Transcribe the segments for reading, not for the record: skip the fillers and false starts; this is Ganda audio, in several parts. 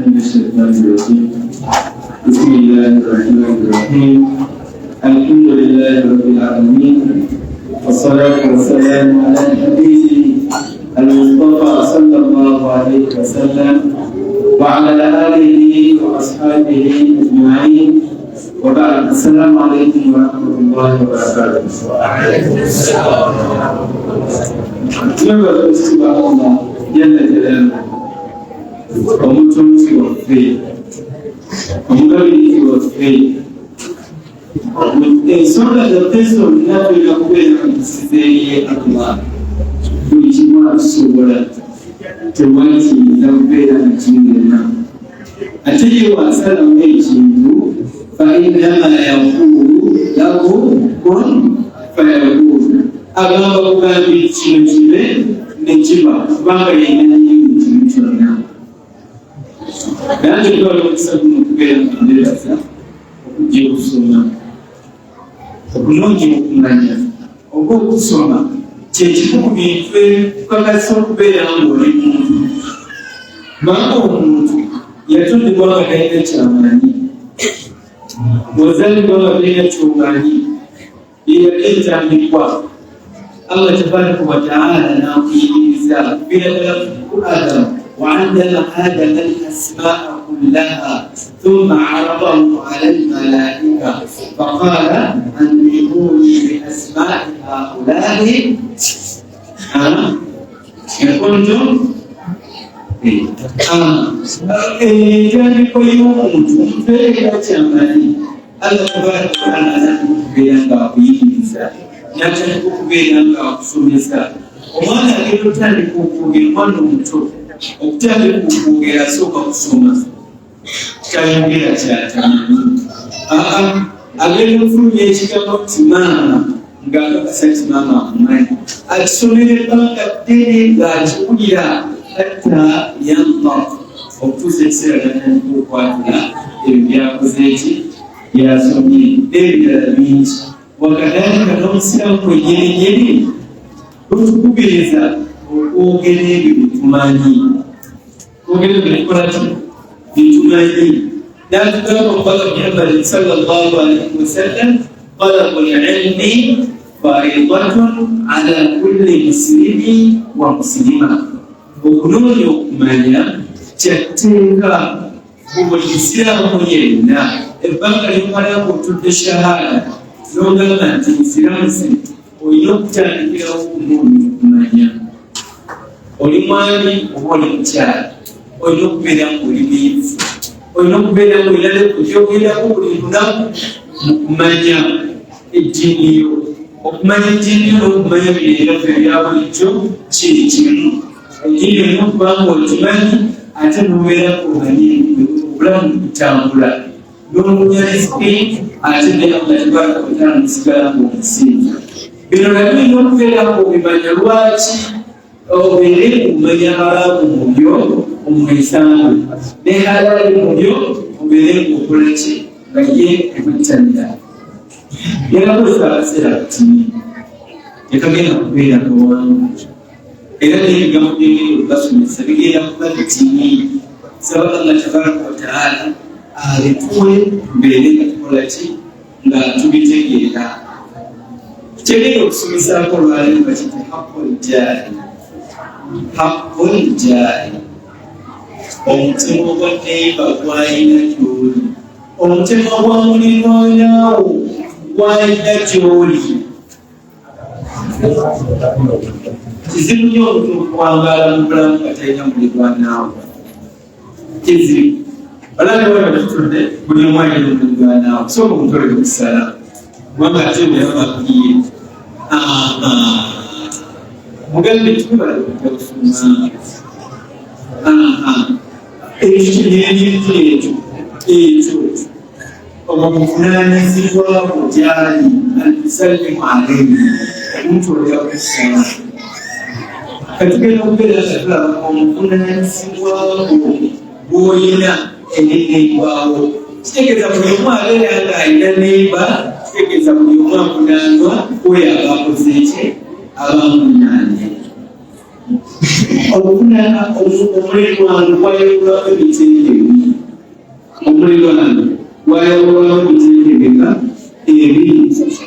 من الشيطان الرجيم. بسم الله الرحمن الرحيم. الحمد لله رب العالمين، والصلاة والسلام على الحبيب المصطفى صلى الله عليه وسلم وعلى آله وأصحابه أجمعين، وبعد. السلام عليكم ورحمة الله وبركاته. وعليكم السلام. Twebaza ekitiibwa Allah jalla jalaaluhu, omutonzi waffe, omugabirizi waffe. Ensonga zaffe zonna tulina kubeera nga tusizeeye Allah. Buli kimu atusobola, tewali kiyinza kubeera nga kimulema. Ate ye wasalawo ekintu, fainama yaqulu lahu kun fayakun, agamba bugambi kino kibe nekiba, kubanga yenanyini buli kimu kyonna. Nange twala omukisa guno okubeera nga mbebaza okujja okusoma, okunoonya okumanya oba okusoma kyekimu ku bintu ebikakasa okubeera ng'oli muntu, kubanga omuntu yatondebwa nga talina kyamanyi. Bw'ozaalibwa nga tolina kyomanyi, yeyali entandikwa. Allah tabaraka wataala n'akuyigiriza kuviira ddala ku Adamu: waallama Adama al asmaa kullaha thumma aradahum ala almalaika faqala anbiuni bi asmai haulai in kuntum. Entandikwa y'omuntu, omuntu era kyamanyi, Allah tabaraka wataala atandika okubeera nga akuyigiriza, n'atandika okubeera nga akusomesa. Omwana agenda otandika okwogera, omwana omuto okutandika okwogera asooka kusoma, tayogera kyatamanyi. Aa agenda okufulumya ekigambo nti maama, ng'akakasa nti maama amumanyi, akisomera ebbanga ddene ng'akiwulira hatta yantak, okutuusa ekiseera natandika okwatula ebyo byakoze eki byasomye n'ebirala bingi. Wakadhalika n'omusiraamu mwenyenyeni lutukubiriza okwogera ebyo byetumanyi, kwogera ebyo byetukola ki byetumanyi. Natugamba omubaka Muhammadi sallallahu alaihi wasallam: talabu lilmi faridatun ala kulli muslimi wa muslima. Okunoonya okumanya kyatteeka ku buli musiraamu yenna. Ebbanga lyomala ng'otudde shahada n'ogamba nti nsiramuse, olina okutandikirawo okunoonya okumanya. Oli mwami oba oli mukyala, olina okubeera ng'oli muyivu, olina okubeera ng'olina nekugyogerako buli lunaku mu kumanya eddiini yo. Okumanya eddiini yo n'okumanya bino ebiraffe ebya bulijjo kiri kimu. Eddiini olina okuba nga ogimanyi, ate n'obeera ng'omanyi obulamu butambula, n'ononya riziki, ate ne Allah tabaraka wataala musigala ng'omusinza. Bino nabyo olina okubeera ng'obimanya. Lwaki? Obeere ng'omanya haramu mu byo omwesambu ne halali mu byo, obeere ng'okola ki nga ye ekwettanira. Yalakozesa akaseera katini, tekagenda kubeera kawanvu, era n'ebigambo byengenda okubasomesa bigenda kuba bitini. Saba Allah tabaraka wataala abituwe, tubeere nga tukola ki nga tubitegeera. Kyegenda okusomesaako olwaleero bakite haqqul jaari. Haqqul jaari, omutemwa gwa neiba gwalina gyoli, omutemwa gwa mulirwanaawo gwalina gyoli. Kizibu nnyo omuntu okuwangaala mu bulamu nga talina mulirwanaawo, kizibu. Balabe baba tutudde, buli omu alina omulirwanaawo. Sooka omutolere okusala, kubanga ate bweyabakwiye mugambe tubala kujja kusoma ekyo kinyenyintu ekyo ekyo obuvunanyizibwa bwo gyali antusallimu alaihi, omuntolera kusala. Katugenda okubeera nga tulaba obuvunanyizibwa bwo bw'olina eri neibawo. Kitegeeza buli omu abeera nga alina neiba, kitegeeza buli omu avunaanwa oyo aba akoze ki, aba amunaanye. Okufuna omulirwano gwayawulwamu emiteeko ebiri. Omulirwano gwayawulwamu emiteeko emeka? Ebiri.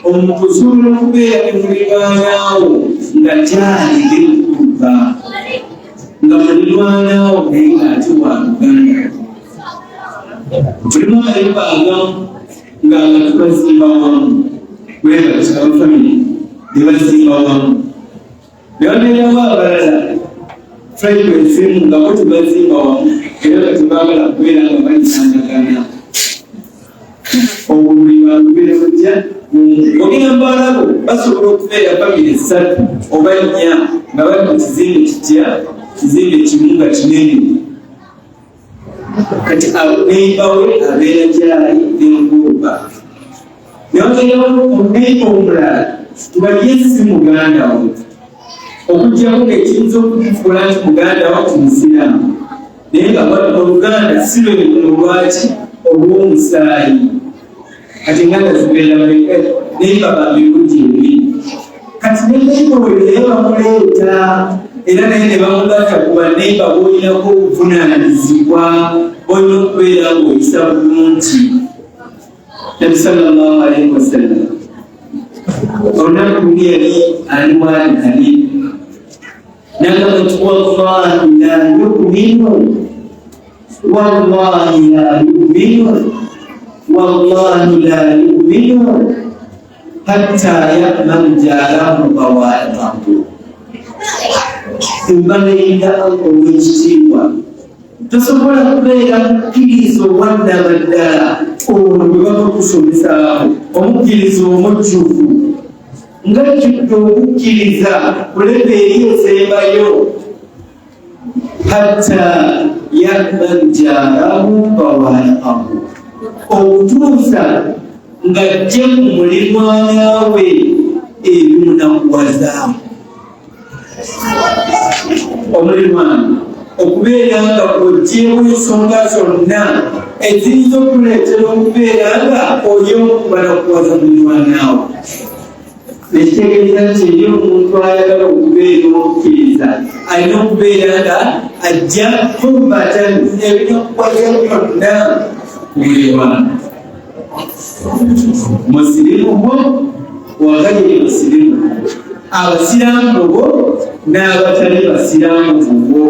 Omuntu osobola okubeera ne mulirwanaawo nga gyali ng'ekuba nga mulirwanaawo naye ng'ate wa luganda. Mulimu amayumba agamu ng'abantu bazimba wamu, bwe batyo abafamire ne bazimba wamu. Ne babeerawo abalala tribe ezimu nga bo tebazimba wamu era nga tebaagala kubeera nga balinaanagana. Obwo buli balubeera butya? Ogenda mu Bawarabu basobola okubeera famire ssatu oba nnya nga bali mu kizimbe kitya? Kizimbe kimu nga kinene. Kati neiba we abeera gyali n'enkuuba. Nababeerawo neiba omulala nga ye si muganda we, okuggyako ng'ekiyinza okumufuula nti muganda we ti Musiraamu, naye nga oluganda si lwe luno lwaki olw'omusaayi. Kati enganda zibeera meka? Neiba ba mirundi ebiri. Kati ne neiba oyo naye bamuleeta era naye ne bamugatta ku baneiba b'olinako obuvunaanyizibwa, olina okubeera ng'oyisa bulungi. Nabi sallallahu alaihi wasallam olunaku luli yali ali waali ali nagamba nti wallahi la yuminu wallahi la yuminu wallahi la yuminu hatta yaman jarahu bawaiqahu. Embalayira Allah ow'ekitiibwa, tosobola kubeera mukkiriza owannama ddala ono gwe bava kusomesaawo, omukkiriza omujjuvu nga jjudde okukkiriza kuleka eri esembayo, hatta yaman jarahu bawaiqahu, okutuusa ng'ajje ku mulirwana we ebimunakuwazaamu. Omulirwano okubeera nga oggyewo ensonga zonna eziyinza okuleetera okubeera nga oli omu ku banakuwaza mulirwanaawo, ekitegeeza nti eri omuntu ayagala okubeera omukkiriza alina okubeera nga ajja kumbata ebinakuwaza byonna ku mulirwano, musirimuhu wa gayiri musirimu, abasiraamu bo n'abatali basiraamu bo,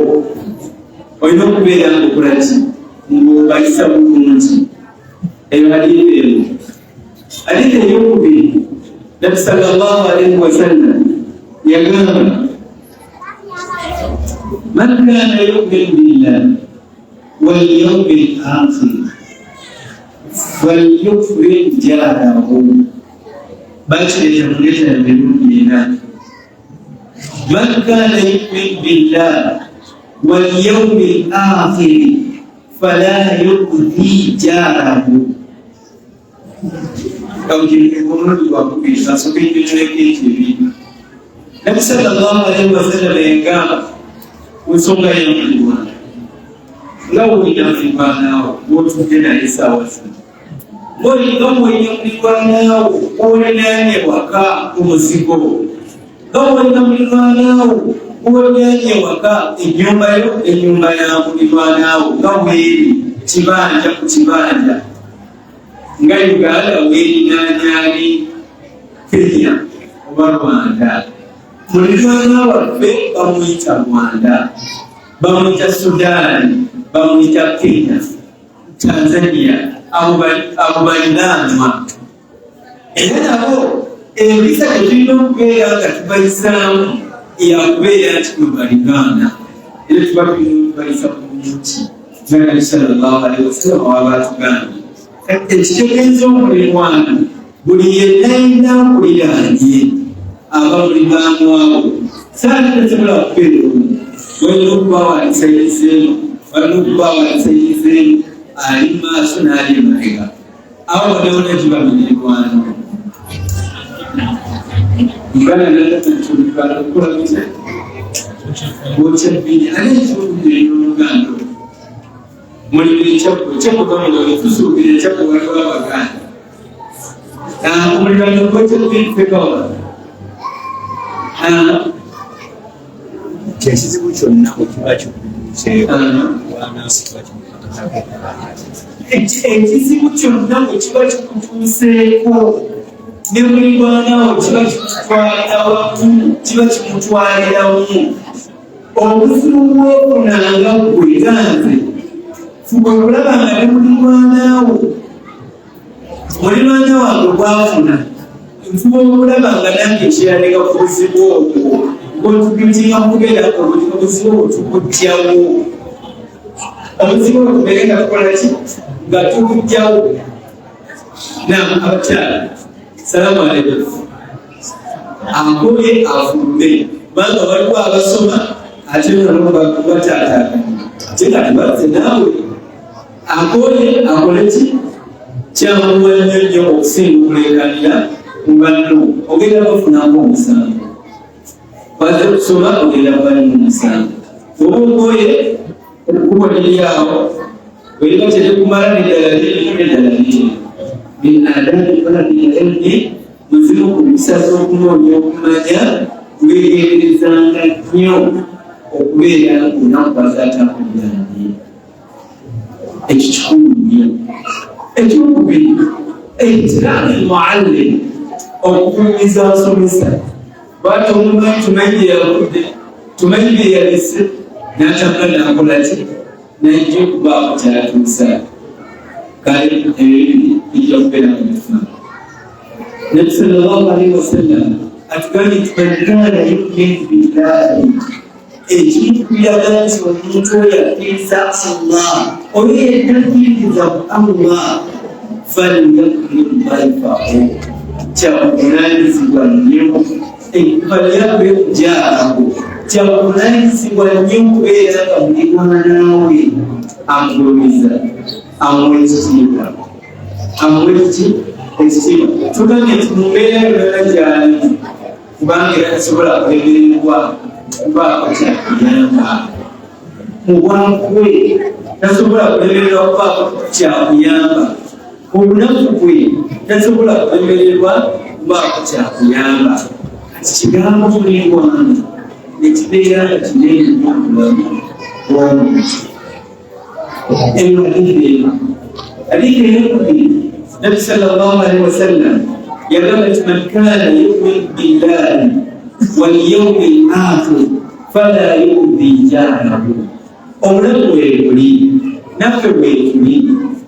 olina okubeera ng'okola ki? Ng'obayisa bulungi. Eyo hadithi emu. Hadithi eyokubiri, Nabi sallallahu alaihi wasallam yagamba, man kana yumin billah wal yawmil akhir falyukrim jarahu. Bakireeta mu leeta ya mirundi ena. Man kana yumin billah wal yawmil akhir fala yudhi jarahu. Omulundi gwakubiri kasooka ennyonnyoleko ekyo ebiri. Nabi sallallahu alaihi wasallam yagamba ku nsonga y'omulirwano, nga wulira mulirwanaawo gw'otudde naye essaawa zino, nga wulira mulirwanaawo gw'olinaanye waka ku muzigo, nga wulira mulirwanaawo gw'olinaanye waka, ennyumba yo ennyumba ya mulirwanaawo nga weeri kibanja ku kibanja, nga Uganda weerinaanyaani Kenya oba Rwanda. Mulirwana waffe bamuyita Rwanda, bamuyita Sudaani, bamuyita Kenya, Tanzania, abo baliraanwa, era nabo empisa tetulina okubeera nga tubayisaamu yakubeera nti bwe baliraana, era tuba tulina okubayisa bulungi nga Nabi sallallahu alaihi wasallam waba atugambye. Ekitegeeza omulirwano buli yenna yenna akuliraanye aba muliraanwawo, saati tasobola kubeera omu, walina okuba walisayizeemu, walina okuba walisayizeemu, ali maaso n'ali emabega, awo bonabona giba mirirwano. Uganda nagamba nti okukola bitya? Bwokya bbiri ate ekibuga n'oluganda mulimira ekyakko ekyakko tusuubira ekyakko waliwo Abaganda omulirwano gwokya bbiri pekawa. Nti ekizibu kyonna bwe kiba kikutuuseeko, ekizibu kyonna bwe kiba kikutuuseeko ne mulirwanawo kiba kikutwalira wamu, kiba kimutwaliramu. Obuzibu bwofunanga ggwe ganze, fuba okulaba nga ne mulirwanawo, mulirwana wange gwafuna, nfuba okulaba nga nange kyeyaleka ku buzibu obwo, contributinga kubeera obuzibu obwo tubujjawo, obuzibu obwo tubeere nga tukola ki, nga tubujjawo. Nam abakyala, salamu aleikum. Akoye afulume, kubanga waliwo abasoma ate nabo bataataaganya, ate nga tebazze naawe. Akoye akole ki, kyanguwa nnyo nnyo okusinga okuleekanira mu banno. Ogenda bafunako omusango, baze kusoma, ogenda balimu omusango. Oba okoye, ekkubo liri awo, bweriba terikumala, neddala lirimu, neddala lirimu. Min adabi talabi ilmi, muzimu ku mpisa z'okunoonya okumanya, weegenderezanga nnyo okubeera ng'onaku bazatambuliranye. Ekyo kikulu nnyo. Ekyokubiri, ihtiraamu lmuallim, okukumiza abasomesa. Bwati omumanyi, tumanyi gye yavudde, tumanyi bye yalese, n'atambula n'akola ki, najja okubaako kyatuusa. Kale ebyo bibiri bijja kubeera mu bifuna. Nabi sallallahu alaihi wasallam atugambye nti man kaana yuminu billahi, ekimu kubiraga nti omuntu oyo akkiriza Allah, oyo yenna akkiririza mu Allah, falyakrim daifahu, kyakuvunanyizibwa nnyo, falyakrim jaarahu, kyakuvunanyizibwa nnyo okubeera nga mulirwanawe amugulumiza, amuwa ekitiibwa, amuwa ekitiibwa. Tugambye nti mu mbeera yonna gyalimu, kubanga era tasobola kulemererwa kubaako kyakuyamba mu bwangu bwe, tasobola kulemererwa kubaako kyakuyamba mu bunafu bwe, tasobola kulemererwa kubaako kyakuyamba. Kati kigambo mulirwana nekibeera nga kinene nnyo mu bulamu bw'omuntu. Eno hadithi emu. Hadithi eyokubiri, Nabi sallallahu alaihi wasallam yagamba nti man kana yuminu billahi wal yaumi l akhir fala yudhi jarahu. Obulamu bwebuli, naffe bwetuli,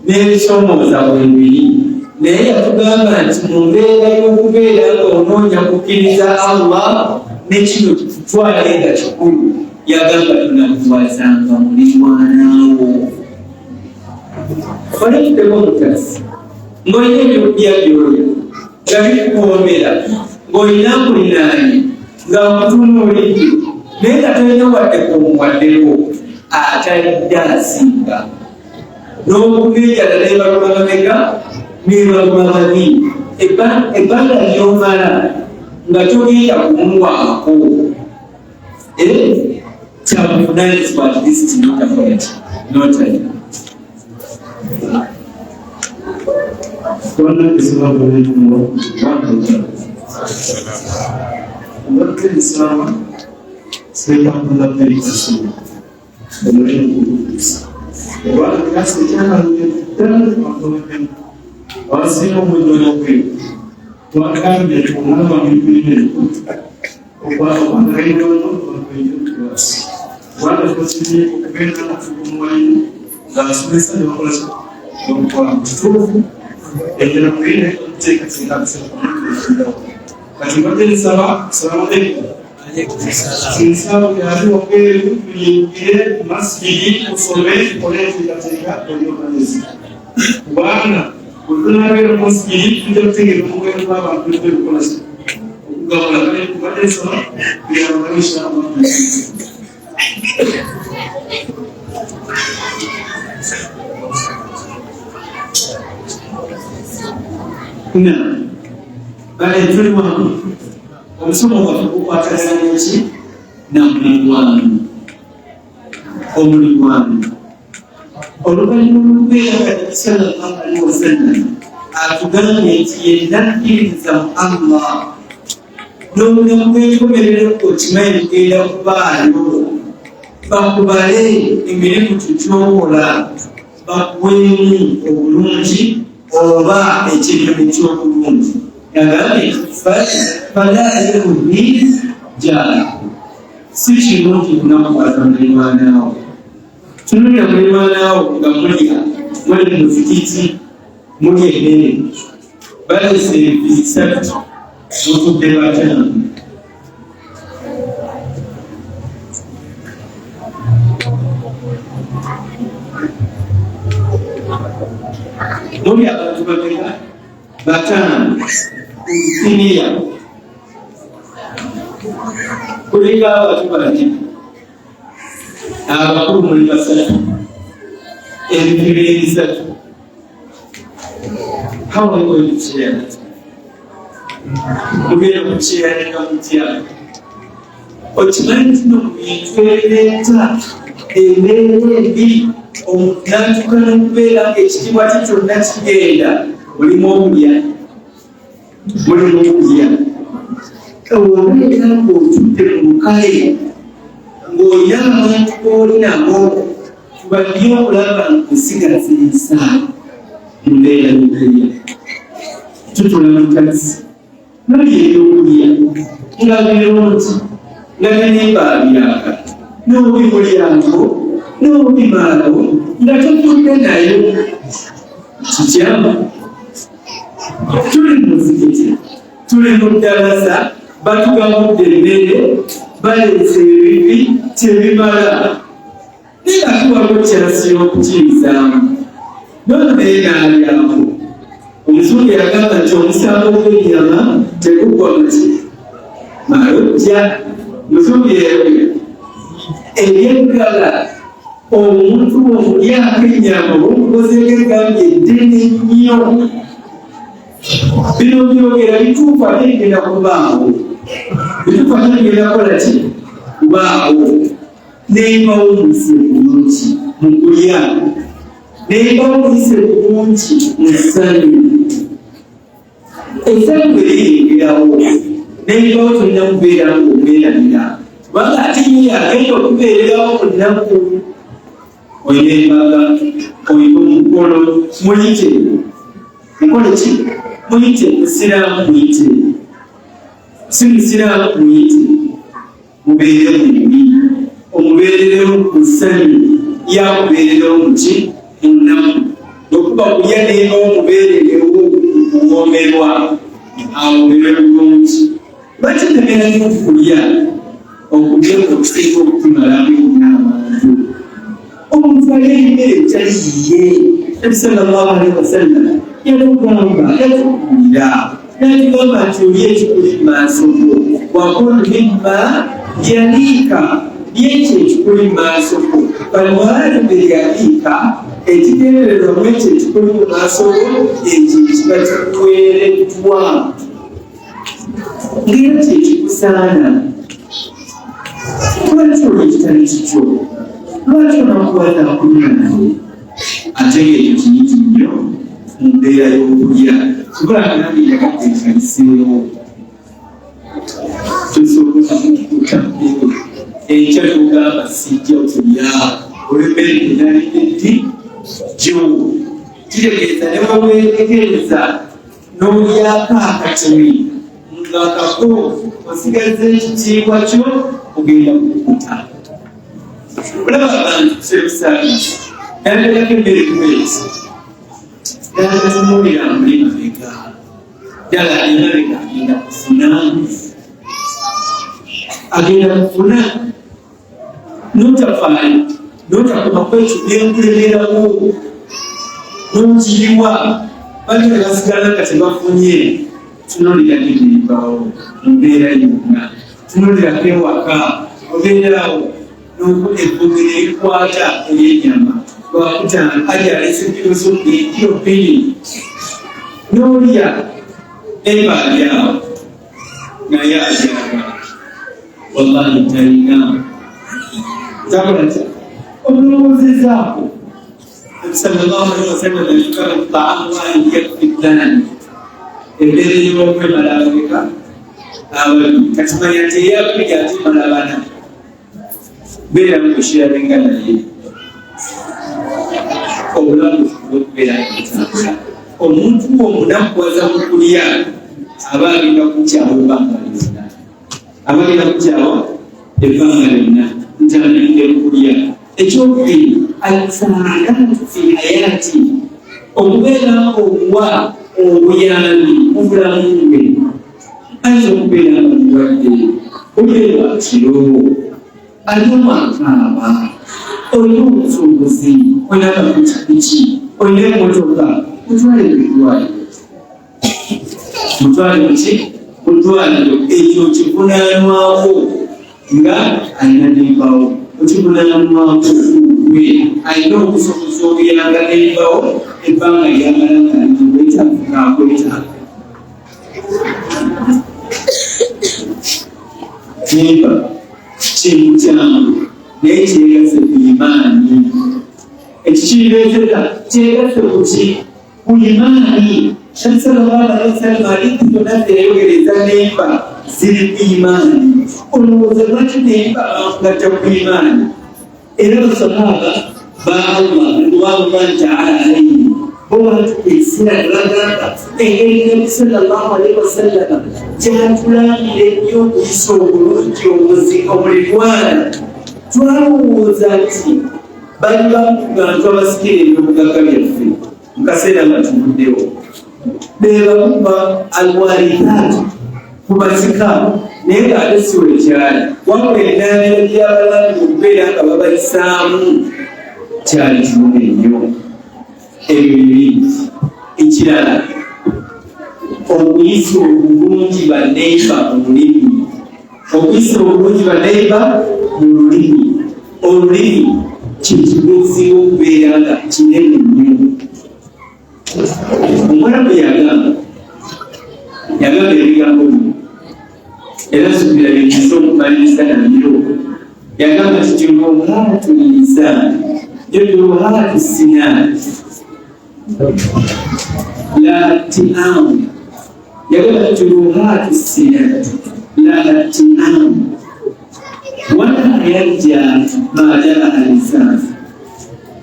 n'ebisomooza bwebiri, naye yatugamba nti mu mbeera y'okubeera nga onoonya kukkiriza Allah, ne kino tutwale nga kikulu, yagamba tunakuwazanga mulirwanawo. Olekuteko omutasi ng'olina ebyokulya byolya nga bikuwoomera, ng'olina nkulinaanye nga nkutunuulidde, naye nga tolina wadde kwomuwaddeko, atalidde asinga n'okugenjala nebaluma mabega nebaluma babi. Ebbanga lyomala nga togenda kumuwaako kyabuvunanyizibwa, at least notakola ki, notalya. Assalamu alaikum warahmatullahi wabarakatuh. Mbadde nsaba Ssekambula Felix omulimu gugutuusa obanga kirasi ekyakalungi ddala katono nnyo abasinga omujjono gwe twagambye omwaka mulimu kubanga tusinye okubeera nga tugumuwalimu ng'asomesa ne bakola okukola mu kituufu enjala mubire okuteekateeka kati mbadde nsaba salamu aleikum nsaba yali wabweru tuyingire masjidi tusome tukole enteekateeka eryomagezi kubanga bwe tunaabeera mu masjidi tujja kutegeera omuwendo gw'abantu okukola okugabula. Kale mbadde nsaba kuyamba inshallah. Kale tuli wamu, omusomo gwaffe gukwatagana neki na mulirwano, omulirwano. Oluvannyuma lw'okubeera nga Nabbi sallallahu alaihi wasallam atugambye nti yenna akkiririza mu Allah N'olunaku lw'enkomerero okimanyi lugenda kubaayo, bakubale emirimu gyo gy'okola, bakuweemu obulungi oba ekintu eky'obulungi. Yagambye fala yuhdi jaara, si kirungi kunakuwaza mulirwanaawo. Tunulira mulirwanaawo nga mulya, muli mu muzikiti, mulya emmere, baleese ebintu bisatu, mutudde bataano. Muli abantu bameka? Bataano. Siniya kuliko abantu bati abakulu muli basatu, ebintu biri bisatu. How are you going to share that? Mugenda kukyeyanika mutya? Okimanyi nti no mu bintu ebireeta embeera embi omuntu n'atuuka n'okubeera ng'ekitiibwa kye kyonna kigenda, mulimu okulya, mulimu okulya. Obeera ng'otudde mu lukale ng'olina abantu b'oli nabo, fuba nnyo okulaba ng'osigaza ensa mu mbeera y'okulya. Tutula mu takisi, nolya ebyokulya nga birungi, nga birimba byaka, n'obimulyako n'obimalako nga totudde nayo. Kikyamu. Tuli mu muzikiti, tuli mu ddalasa, batugabudde emmere, baleese ebibi tebimala, naye nga tuwaliwo kyansi y'okukiyisaamu. Nono naye n'alyako. Omuzungu yagamba nti omusango gw'ennyama teguggwa muki malojja. Muzungu yeyogera ebyeggala, omuntu omulyako ennyama oba omukozeeko egambye eddene nnyo. Bino byogera bituufu, ate bigenda kubaawo. Bituufu ate bigenda kukola ki? Kubaawo. Nembawo omuyise bulungi mu kulya, nembawo omuyise bulungi mu ssanyu. Essanyu bwe liyingirawo, nembawo tolina kubeera ng'omwerabira, kubanga ate ye yagenda okubeererawo mu nnaku. Olina embaga, olina omukolo, muyite mukole ki? Muyite musiraamu, muyite si musiraamu, muyite mubeere mumbi, omubeererewo mu ssanyu, yakubeererewo muki mu nnaku. Bwekuba kulya nembawo omubeererewo kuwoomerwa, awo obeere bulungi. Lwaki nnemera nnyo okulya? Okulya okusinga okutumalamu ennyo abantu. Omuntu alya emmere etali yiye. Nabi sallallahu alaihi wasallam yatugamba, yatubuulira n'atugamba nti oli ekikuli mu maaso go, wakul mimma yaliika, lyekyo ekikuli mu maaso go. Balmuradu biryaliika, ekigendererwa mu ekyo ekikuli mu maaso go, ekyo ekiba kikuweereddwa ng'era kyekikusaana. Lwaki oli ekitali kikyo? Lwaki onakuwaza kulya naye? Ate ng'ekyo kiyingi nnyo mu mbeera y'okulya. Kubanga nange njagadde nkayiseewo, tosobola kukuta mmere enkya togamba sijja kulya olw'emmere gyenalidde ddi jjo. Kitegeeza ne bweweetegereza n'olyako akatini nga kako osigazza ekitiibwa kyo, ogenda kukuta. Olaba abantu self-service, naterako emmere kwezi, n'atunuulira muli mabega, ddala emabega agenda kufuna, agenda kufuna. N'otafaayo n'otakoma ku ekyo, n'enkulemerawo n'okiriwa, bantu ne basigala nga tebafunye. Tunuulira n'ebiribawo mu mbeera yonna, tunuulirako ewaka, obeeraawo n'oku evvubi n'ekwata ery'ennyama lwakutaano, aja alese kiro kiro bbiri, n'olya emba alyawo naye alyagala, wallahi talina takola ki omulowoozezaako. Sallallahu alaihi wasallam yatugamba taamu yakfi ddani, emmere y'okwemala abameka? Ababiri kati manya nti eyababiri ate mala bana beera mukushirabenga naye obulamu okubeera nga omuntu omunakuwaza mu kulya aba agenda kukyawa ebbanga lyonna, aba agenda kukyawa ebbanga lyonna. Ntandikidde mu kulya. Ekyokubiri, almusaadatu fi hayati, okubeera omuwa obuyambi mu bulamu bwe. Ayinza okubeera nga mulwadde, obeerwa kiro ali omwakaaba, olina obusobozi, olina akapikipiki, olina emotoka, mutwale mu ddwaliro, mutwale muki mu ddwaliro. Ekyo kivunaanwako nga alina nembawo, okivunaanwako gwe alina obusobozi obuyamba nembawo ebbanga lyamala nga ali mu bwetaavu ng'akwetaaga. Nimba kintu kyangu naye kyegase ku imaani. Ekikireetera kyegase ku ki? Ku imaani. Nabi sallallahu alaihi wasallam hadithi zonna zeyayogera eza nemba ziri ku imaani. Olowooza lwaki nemba bamugatta ku imaani? Era basahaba ba Allah ridwanullahi taala alaihim bo batuka ekiseera ne bagamba engeri Nabi sallallahu alaihi wasallama gyatulambira ennyo okuyisa obulungi omuzika omulirwana, twalowooza nti bali bantu abasikira ebyobugagga byaffe mu kaseera nga tuvuddewo, be bamu ba alwarithaatu ku basika, naye ng'ate si wekyali, wabula ennambiro gy'abalangi okubeera nga babayisaamu kyali kinene nnyo. Ebyo bibiri. Ekirala, okuyisa obulungi baneiba mu lulimi, okuyisa obulungi baneiba mu lulimi. Olulimi kyekintu ekisinga okubeera nga kinene nnyo. Omuwarabu yagamba, yagamba ebigambo bino, era suubira byenyinza okumaliriza nabyo. Yagamba nti juruhatu lisan, juruhatu sinan la tiamu. Yagamba nti juruhatu sinan la tiamu wala yarja ma jaraha lisan.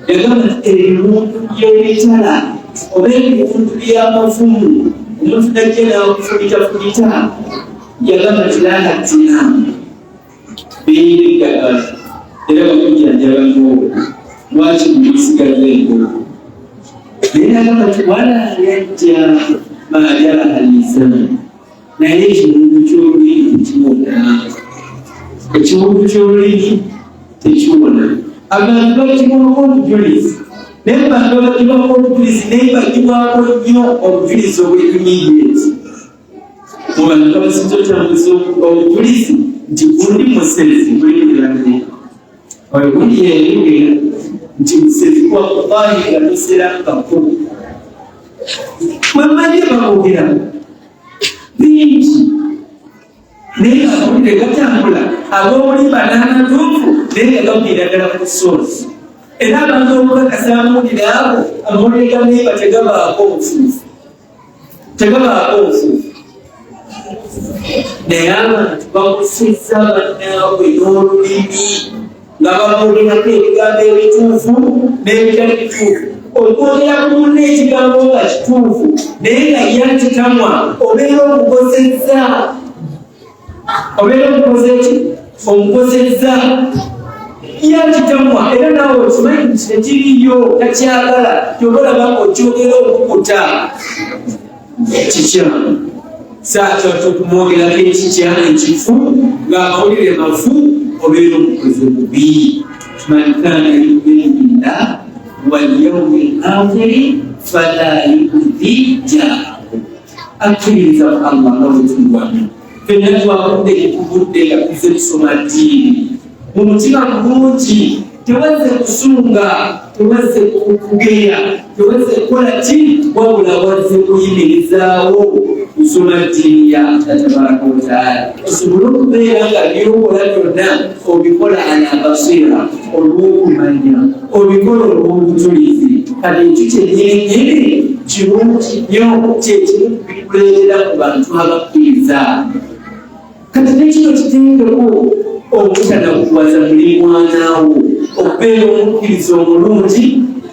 Yagamba nti ebiwundu by'ebitala oba ebiwundu by'amafumu, omuntu najja n'akufumitafumita, yagamba nti lahatinamu biyina eddagala era bakujjanjaba nnyo, lwaki muyisigaza engogo? Naye nagamba nti wala yajja majalaha lisani, naye ekiwundu ky'olulimi tekiwona, ekiwundu ky'olulimi tekiwona. Abantu bagibwako obujulizi, naye bantu bagibwako obujulizi, naye bagibwako nnyo obujulizi obw'immediate. Mu bantu abasinza otambuza obujulizi nti gundi musezi, mulimulange oyo gundi yeyogera nti musezi, wallahi nga toserangako mwemanye bamwogera bingi, naye nga amawulire gatambula ag'obulimba n'amatuufu, naye nga gaviira ddala ku soosi. Era abantu okukakasa amawulire ago, amawulire ga neiba tegabaako obufuufu, tegabaako obufuufu, naye abantu bakusizza bannaabwe n'olulimi nga bamwogerako ebigambo ebituufu n'ebitali bituufu. Okwogera ku munno ekigambo nga kituufu naye nga ye akitamwa, obeera omukozezza, obeera omukoze ki? Omukozezza. Ye akitamwa, era naawe okimanyi nti tekiriyo, takyagala, kyova olaba okyogera okukuta kikyamu. Saatatu okumwogerako ekikya ekifu ng'amawulire mafu, obeera omukozi mubi. Man kana yuminu billah wal yaumi l akhiri fala yudhi jarahu, akkiririza mu Allah nga bwetulwana fenna twavudde gyetuvudde nga tuze tusoma ddiini mu mutima mulungi, tewazze kusunga, tewazze kugeya, tewazze kukola ki, wabula wazze kuyimirizaawo kusoma ddiini ya Allah tabaraka wataala, osobole okubeera nga byokola byonna obikola ala basira, olw'okumanya, obikola olw'obujulizi. Kati ekyo kyennyininyini kirungi nnyo, kyekimu kubikuleetera mu bantu abakkiriza. Kati nekino kiteekeko obutanakuwaza mulimwanawo. Okubeera omukkiriza omulungi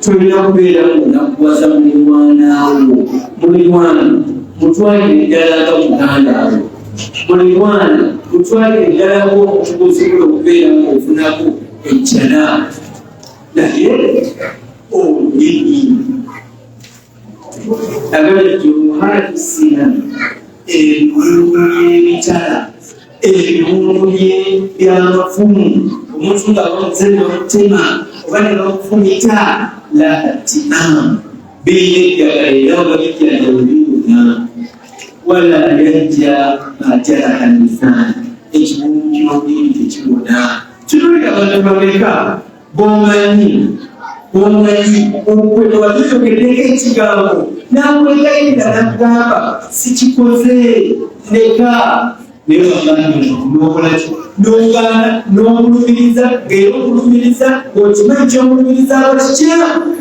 tulina kubeera ng'onakuwaza mulimwanawo. Mulimwana mutwalire ddala nga muganda wo, mulimwana mutwalire ddala ng'omuntu gw'osobola okubeera ng'ofunako ejjana. Naye olulimi agala jomuhati sinan, ebiwundu by'emitala, ebiwundu by'amafumu, omuntu nga bamuze ne bamutema oba ne bamufumita, la tiam birina eddagala era nga bijjanjaba biwona. Wala yajja majaraha lisan, ekiwundu ky'olulimi tekiwona. Tunuulira abantu bameka bomanyi bomanyi okwe watuyogeddeko ekigambo nakwegayirira nagamba sikikoze leka, naye wallahi nokolaki nogaana n'omulumiriza, ng'era omulumiriza ng'okimanyi kyomulumiriza aba kikyamu,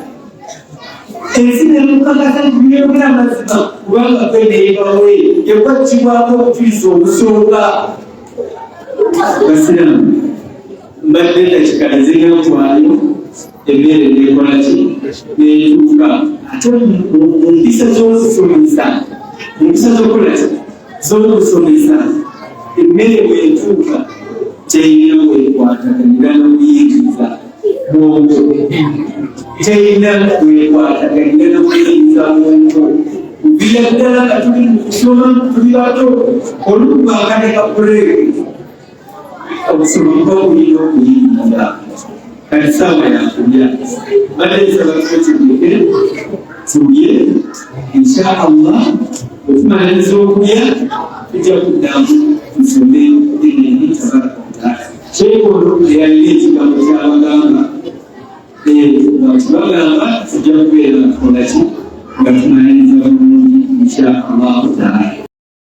ensi nemukakasa nti byeyogera amazima, kubanga gwe neebawe yekwatibwako obujulizi obusooka. Basiraamu, mbadde dakika ezingantwayo emmere nekola ki netuuka, ate mu mpisa z'okusomesa, mu mpisa z'okukola ki z'okusomesa, emmere bwetuuka terina wekwataganira n'okuyingiza bwongo, terina wekwataganira n'okuyingiza bwongo. Kuviira ddala nga tuli mu kusoma, tuli bato, olukuba akateka bureeki, okusoma kuba kulina okuyingiza. Kati saawa yakulya, badde nsaba tukitegeke tulye. Insha Allah bwetumaliriza okulya tujja kuddamu tusome biidhnihi tabaraka wataala. Kyekono eyalina ekigambo kyabagamba nga tubagamba tujja kubeera nga tukola ki nga tumaliriza bulungi insha Allah.